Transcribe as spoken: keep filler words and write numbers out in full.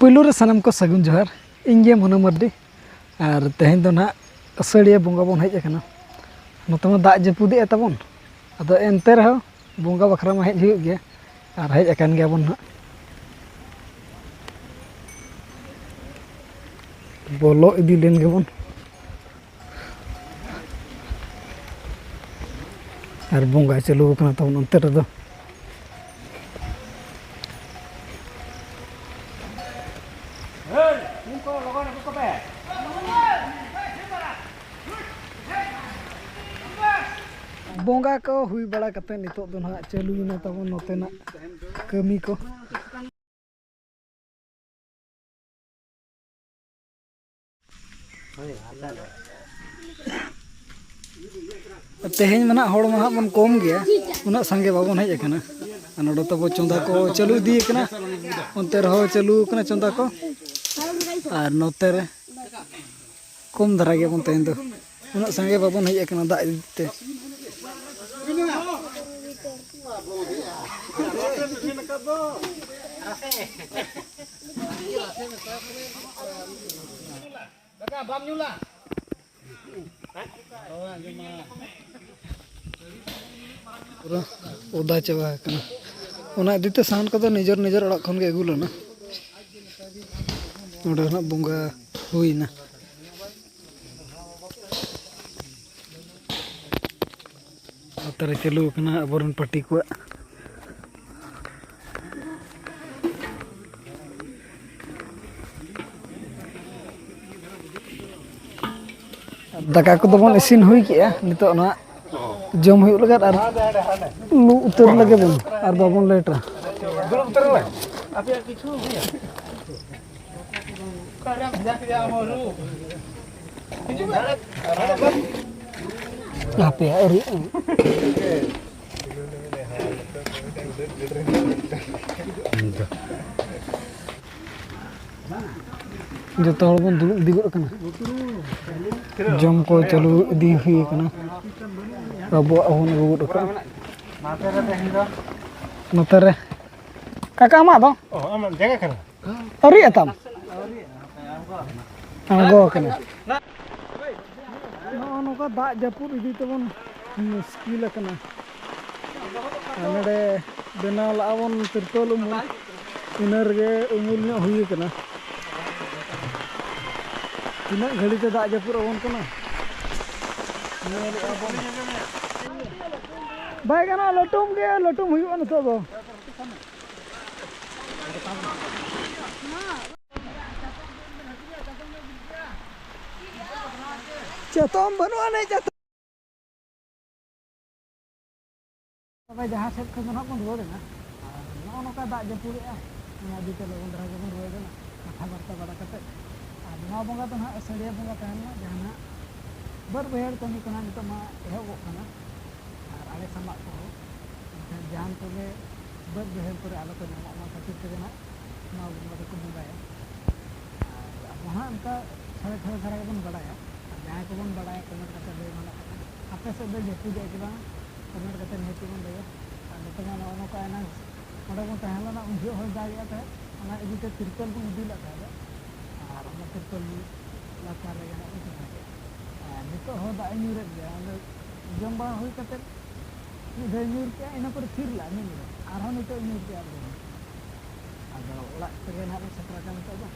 ᱯᱩᱭᱞᱩ ᱨᱮ ᱥᱟᱱᱟᱢ ᱠᱚ ᱥᱟᱹᱜᱩᱱ ᱡᱚᱦᱟᱨ᱾ ᱤᱧ ᱜᱮ ᱢᱚᱱᱳ ᱢᱟᱨᱰᱤ᱾ ᱟᱨ ᱛᱮᱦᱮᱧ ᱫᱚ ᱱᱟᱦᱟᱜ ᱟᱹᱥᱟᱹᱲᱤᱭᱟᱹ ᱵᱚᱸᱜᱟ ᱵᱚᱱ ᱦᱮᱡ ᱟᱠᱟᱱᱟ᱾ ᱱᱚᱛᱮ ᱢᱟ ᱫᱟᱜ ᱡᱟᱹᱯᱩᱫᱮᱜᱼᱟ ᱛᱟᱵᱚᱱ, ᱟᱫᱚ ᱮᱱᱛᱮ ᱨᱮᱦᱚᱸ ᱵᱚᱸᱜᱟ ᱵᱟᱠᱷᱨᱟ ᱢᱟ ᱦᱮᱡ ᱦᱩᱭᱩᱜ ᱜᱮᱭᱟ᱾ ᱟᱨ ᱦᱮᱡ ᱟᱠᱟᱱ ᱜᱮᱭᱟᱵᱚᱱ ᱱᱟᱦᱟᱜ᱾ ᱵᱚᱞᱚ ᱤᱫᱤ ᱞᱮᱱ ᱜᱮᱵᱚᱱ᱾ ᱟᱨ ᱵᱚᱸᱜᱟᱭ ᱪᱟᱹᱞᱩ ᱟᱠᱟᱱᱟ ᱛᱟᱵᱚᱱ ᱚᱱᱛᱮ ᱨᱮᱫᱚ᱾ ᱵᱚᱸᱜᱟ ᱠᱚ ᱦᱩᱭ ᱵᱟᱲᱟ ᱠᱟᱛᱮ ᱱᱤᱛᱚᱜ ᱫᱚ ᱱᱟᱦᱟᱜ ᱪᱟᱹᱞᱩᱭᱮᱱᱟ ᱛᱟᱵᱚᱱ ᱱᱚᱛᱮᱱᱟᱜ ᱠᱟᱹᱢᱤ ᱠᱚ᱾ ᱛᱮᱦᱮᱧ ᱢᱟ ᱱᱟᱦᱟᱜ ᱦᱚᱲ ᱢᱟ ᱱᱟᱦᱟᱜ ᱵᱚᱱ ᱠᱚᱢ ᱜᱮᱭᱟ, ᱩᱱᱟᱹᱜ ᱥᱟᱸᱜᱮ ᱵᱟᱵᱚᱱ ᱦᱮᱡ ᱟᱠᱟᱱᱟ᱾ ᱟᱨ ᱱᱚᱰᱮ ᱛᱟᱵᱚ ᱪᱚᱸᱫᱟ ᱠᱚ ᱪᱟᱹᱞᱩ ᱤᱫᱤ ᱟᱠᱟᱱᱟ, ᱚᱱᱛᱮ ᱨᱮᱦᱚᱸ ᱪᱟᱹᱞᱩ ᱟᱠᱟᱱᱟ ᱪᱚᱸᱫᱟ ᱠᱚ᱾ ᱟᱨ ᱱᱚᱛᱮ ᱨᱮ ᱠᱚᱢ ᱫᱷᱟᱨᱟ ᱜᱮᱭᱟᱵᱚᱱ ᱛᱮᱦᱮᱧ ᱫᱚ, ᱩᱱᱟᱹᱜ ᱥᱟᱸᱜᱮ ᱵᱟᱵᱚᱱ ᱦᱮᱡ ᱟᱠᱟᱱᱟ ᱫᱟᱜ ᱤᱫᱤ ᱛᱮ᱾ ᱯᱩᱨᱟᱹ ᱚᱫᱟ ᱪᱟᱵᱟ ᱟᱠᱟᱱᱟ᱾ ᱚᱱᱟ ᱤᱫᱤ ᱛᱮ ᱥᱟᱦᱟᱱ ᱠᱚᱫᱚ ᱱᱤᱡᱮᱨ ᱱᱤᱡᱮᱨ ᱚᱲᱟᱜ ᱠᱷᱚᱱ ᱜᱮ ᱟᱹᱜᱩ ᱞᱮᱱᱟ᱾ ᱱᱚᱰᱮ ᱱᱟᱜ ᱵᱚᱸᱜᱟ ᱦᱩᱭᱱᱟ᱾ ᱱᱚᱛᱮ ᱨᱮ ᱪᱟᱹᱞᱩ ᱟᱠᱟᱱᱟ ᱟᱵᱚᱨᱮᱱ ᱯᱟᱹᱴᱤ ᱠᱚᱣᱟᱜ᱾ ᱫᱟᱠᱟ ᱠᱚᱫᱚ ᱵᱚᱱ ᱤᱥᱤᱱ ᱦᱩᱭ ᱠᱮᱜᱼᱟ, ᱱᱤᱛᱚᱜ ᱱᱟᱜ ᱡᱚᱢ ᱦᱩᱭᱩᱜ ᱞᱟᱹᱜᱤᱫ ᱟᱨ ᱞᱩ ᱩᱛᱟᱹᱨ ᱞᱮᱜᱮ ᱵᱚᱱ, ᱟᱨ ᱵᱟᱵᱚᱱ ᱞᱮᱴᱟ᱾ ᱦᱟᱯᱮ ᱟᱹᱣᱨᱤ᱾ ᱡᱚᱛᱚ ᱦᱚᱲ ᱵᱚᱱ ᱫᱩᱲᱩᱵ ᱤᱫᱤ ᱜᱚᱫ ᱟᱠᱟᱱᱟ᱾ ᱡᱚᱢ ᱠᱚ ᱪᱟᱹᱞᱩ ᱤᱫᱤ ᱦᱩᱭ ᱟᱠᱟᱱᱟ᱾ ᱟᱵᱚᱣᱟᱜ ᱦᱚᱸᱵᱚᱱ ᱟᱹᱜᱩ ᱜᱚᱫ ᱟᱠᱟᱫᱼᱟ᱾ ᱱᱚᱛᱮ ᱨᱮ ᱠᱟᱠᱟ ᱟᱢᱟᱜ ᱫᱚ? ᱚ, ᱟᱢᱟᱜ ᱡᱟᱭᱜᱟ ᱠᱟᱱᱟ? ᱟᱹᱣᱨᱤ ᱮᱛᱟᱢ? ᱟᱬᱜᱚ ᱟᱠᱟᱱᱟ᱾ ᱱᱚᱜᱼᱚ ᱱᱚᱝᱠᱟ ᱫᱟᱜ ᱡᱟᱹᱯᱩᱫ ᱤᱫᱤ ᱛᱮᱵᱚᱱ ᱢᱩᱥᱠᱤᱞ ᱟᱠᱟᱱᱟ᱾ ᱟᱨ ᱱᱚᱰᱮ ᱵᱮᱱᱟᱣ ᱞᱟᱜᱼᱟ ᱵᱚᱱ ᱛᱤᱨᱯᱚᱞ ᱩᱢᱩᱞ, ᱤᱱᱟᱹ ᱨᱮᱜᱮ ᱩᱢᱩᱞ ᱧᱚᱜ ᱦᱩᱭ ᱟᱠᱟᱱᱟ᱾ ᱛᱤᱱᱟᱹᱜ ᱜᱷᱟᱹᱲᱤ ᱛᱮ ᱫᱟᱜ ᱡᱟᱹᱯᱩᱫ ᱟᱵᱚᱱ ᱠᱟᱱᱟ, ᱧᱮᱞᱮᱜᱼᱟ ᱵᱚᱱ᱾ ᱵᱟᱭ ᱜᱟᱱᱚᱜᱼᱟ, ᱞᱟᱹᱴᱩᱢ ᱜᱮ ᱞᱟᱹᱴᱩᱢ ᱦᱩᱭᱩᱜᱼᱟ ᱱᱤᱛᱚᱜ ᱫᱚ᱾ ᱪᱟᱛᱚᱢ ᱵᱟᱹᱱᱩᱜ ᱟᱹᱱᱤᱡ, ᱪᱟᱛᱚᱢ᱾ ᱛᱚᱵᱮ ᱡᱟᱦᱟᱸ ᱥᱮᱫ ᱠᱷᱚᱱ ᱫᱚ ᱱᱟᱦᱟᱜ ᱵᱚᱱ ᱨᱩᱣᱟᱹᱲ ᱮᱱᱟ, ᱟᱨ ᱱᱚᱜᱼᱚ ᱱᱚᱝᱠᱟ ᱫᱟᱜ ᱡᱟᱹᱯᱩᱫᱮᱜᱼᱟ, ᱚᱱᱟ ᱤᱫᱤ ᱛᱮ ᱞᱚᱜᱚᱱ ᱫᱷᱟᱨᱟ ᱜᱮᱵᱚᱱ ᱨᱩᱣᱟᱹᱲ ᱮᱱᱟ, ᱠᱟᱛᱷᱟ ᱵᱟᱨᱛᱟ ᱵᱟᱲᱟ ᱠᱟᱛᱮᱫ᱾ ᱟᱨ ᱱᱚᱣᱟ ᱵᱚᱸᱜᱟ ᱫᱚ ᱱᱟᱦᱟᱜ ᱟᱹᱥᱟᱹᱲᱤᱭᱟᱹ ᱵᱚᱸᱜᱟ ᱛᱟᱦᱮᱸ ᱞᱮᱱᱟ, ᱡᱟᱦᱟᱸ ᱱᱟᱦᱟᱜ ᱵᱟᱹᱫᱽ ᱵᱟᱹᱭᱦᱟᱹᱲ ᱠᱟᱹᱢᱤ ᱠᱚ ᱱᱟᱦᱟᱜ ᱱᱤᱛᱚᱜ ᱢᱟ ᱮᱦᱚᱵᱚᱜ ᱠᱟᱱᱟ, ᱟᱨ ᱟᱲᱮ ᱥᱟᱢᱟᱜ ᱠᱚᱦᱚᱸ, ᱮᱱᱠᱷᱟᱱ ᱡᱟᱦᱟᱸ ᱠᱚᱜᱮ ᱵᱟᱹᱫᱽ ᱵᱟᱹᱭᱦᱟᱹᱲ ᱠᱚᱨᱮ ᱟᱞᱚ ᱠᱚ ᱧᱟᱢᱚᱜ ᱢᱟ ᱠᱷᱟᱹᱛᱤᱨ ᱛᱮᱜᱮ ᱱᱟᱦᱟᱜ ᱱᱚᱣᱟ ᱵᱚᱸᱜᱟ ᱫᱚᱠᱚ ᱵᱚᱸᱜᱟᱭᱟ᱾ ᱟᱨ ᱟᱵᱚ ᱦᱟᱸᱜ ᱚᱱᱠᱟ ᱪᱷᱚᱲᱮ ᱪᱷᱚᱲᱮ ᱫᱷᱟᱨᱟ ᱜᱮᱵᱚᱱ ᱵᱟᱲᱟᱭᱟ᱾ ᱟᱨ ᱡᱟᱦᱟᱸᱭ ᱠᱚᱵᱚᱱ ᱵᱟᱲᱟᱭᱟ, ᱠᱚᱢᱮᱱᱴ ᱠᱟᱛᱮ ᱞᱟᱹᱭ ᱢᱟᱱᱟ ᱠᱟᱱᱟ᱾ ᱟᱯᱮ ᱥᱮᱫ ᱫᱚ ᱡᱟᱹᱯᱩᱫᱮᱜᱼᱟ ᱠᱤ ᱵᱟᱝ? ᱠᱚᱢᱮᱱᱴ ᱠᱟᱛᱮ ᱱᱤᱦᱟᱹᱛ ᱜᱮᱵᱚᱱ ᱞᱟᱹᱭᱟ᱾ ᱟᱨ ᱱᱤᱛᱚᱜ ᱢᱟ ᱱᱚᱜᱼᱚ ᱱᱚᱝᱠᱟ ᱮᱱᱟᱝ ᱚᱸᱰᱮ ᱵᱚᱱ ᱛᱟᱦᱮᱸ ᱞᱮᱱᱟ, ᱩᱱ ᱡᱚᱦᱚᱜ ᱦᱚᱸᱭ ᱫᱟᱜᱮᱜᱼᱟ ᱛᱟᱦᱮᱸᱫ, ᱚᱱᱟ ᱤᱫᱤ ᱛᱮ ᱛᱤᱨᱯᱚᱞ ᱵᱚᱱ ᱤᱫᱤ ᱞᱮᱫ ᱛᱟᱦᱮᱸᱫ᱾ ᱟᱨ ᱚᱱᱟ ᱛᱤᱨᱯᱚᱞ ᱞᱟᱛᱟᱨ ᱨᱮᱜᱮ ᱱᱟᱜ ᱵᱚᱱ ᱛᱟᱦᱮᱸ ᱠᱮᱫ᱾ ᱟᱨ ᱱᱤᱛᱚᱜ ᱦᱚᱸ ᱫᱟᱜ ᱮ ᱧᱩᱨᱮᱫ ᱜᱮᱭᱟ᱾ ᱚᱸᱰᱮ ᱡᱚᱢ ᱵᱟᱲᱟ ᱦᱩᱭ ᱠᱟᱛᱮ ᱢᱤᱫ ᱫᱷᱟᱣ ᱧᱩᱨ ᱠᱮᱜᱼᱟ, ᱤᱱᱟᱹ ᱯᱚᱨᱮ ᱛᱷᱤᱨ ᱞᱮᱜᱼᱟ, ᱢᱤᱫ ᱜᱷᱟᱹᱲᱤ᱾ ᱟᱨᱦᱚᱸ ᱱᱤᱛᱚᱜ ᱧᱩᱨ ᱠᱮᱜᱼᱟ, ᱟᱨ ᱡᱚᱢ᱾ ᱟᱫᱚ ᱚᱲᱟᱜ ᱨᱮᱜᱮ ᱱᱟᱦᱟᱜ ᱵᱚᱱ ᱥᱮᱴᱮᱨ ᱟᱠᱟᱱᱟ ᱱᱤᱛᱚᱜ ᱫᱚ᱾